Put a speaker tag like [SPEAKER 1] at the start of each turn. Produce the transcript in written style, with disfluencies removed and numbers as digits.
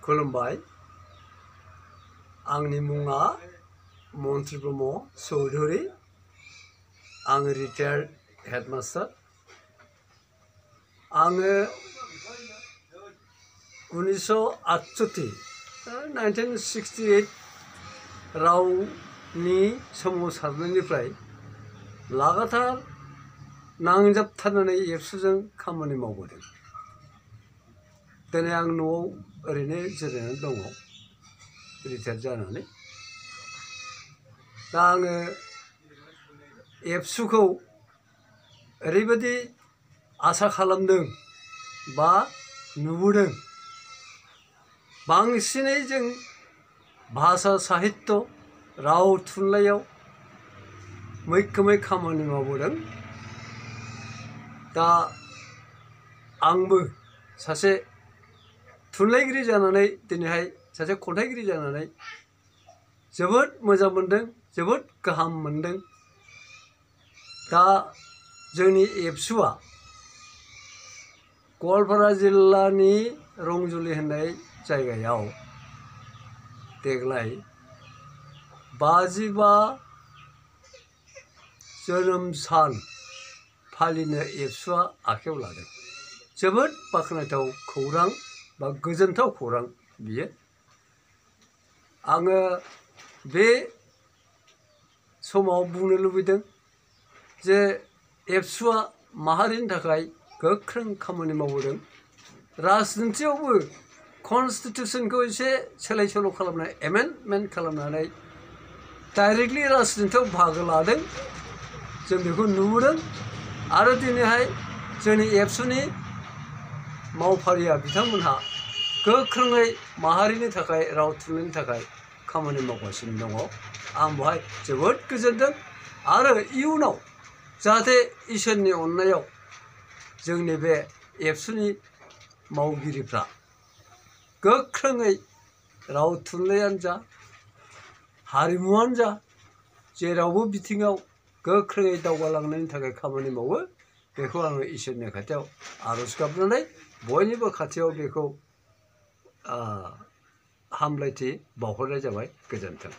[SPEAKER 1] खुलुमबाय आंनि मुङा मन्त्रि ब्रह्म चौधुरी आं रिटायार्ड हेडमास्टार आङो 1968 रावनि सोमावसारनायनिफ्राय लागातार नांजाबथारनानै एबसुजों खामानि मावबोदों। दिनै आं न'आव ओरैनो जिरायनानै दङ रिटायार्ड जानानै। दा आङो एबसुखौ ओरैबायदि आसा खालामदों बा नुबोदों, बांसिनै जों भाषा साहित्य राव थुनलाइयाव मैखोमै खामानि मावबोदों। दा आंबो सासे थुनलाइगिरि जानानै दिनैहाय सासे खन्थाइगिरि जानानै जोबोद मोजां मोनदों, जोबोद गाहाम मोनदों। दा जोंनि एबसुआ गवालपारा जिल्लानि रंजुली होननाय जायगायाव देग्लाय 55 जोनोम सान फालिनो एबसुआ आखायाव लादों। जोबोद बाख्नायथाव खौरां बा गोजोनथाव खौरां बियो। आङो बे समाव बुंनो लुबैदों जे एबसुआ माहारिनि थाखाय गोख्रों खामानि मावबोदों। राजनितियावबो कनस्टिटिउसनखौ एसे सोलाय सोल' खालामनाय एमेन्डमेन्ट खालामनानै डाइरेक्टलि राजनितियाव बाहागो लादों। जों बेखौ नुबोदों आरो दिनैहाय जोंनि एबसुनि मावफारिया बिथांमोनहा गोख्रोङै माहारिनि थाखाय राव थुनलाइनि थाखाय खामानि मावगासिनो दङ। आं बेवहाय जोबोद गोजोनदों आरो इयुनाव जाहाथे इसोरनि अननायाव जोंनि बे एबसुनि मावगिरिफ्रा गोख्रोङै राव थुनलाइयानो जा हारिमुआनो जा जेरावबो बिथिङाव गोख्रोङै दावगालांनायनि थाखाय खामानि मावो। बेखौ आङो इसोरनि खाथियाव आर'ज गाबनानै बयनिबो खाथियाव बेखौ हामलायथि बावहरनाय जाबाय। गोजोन्थों।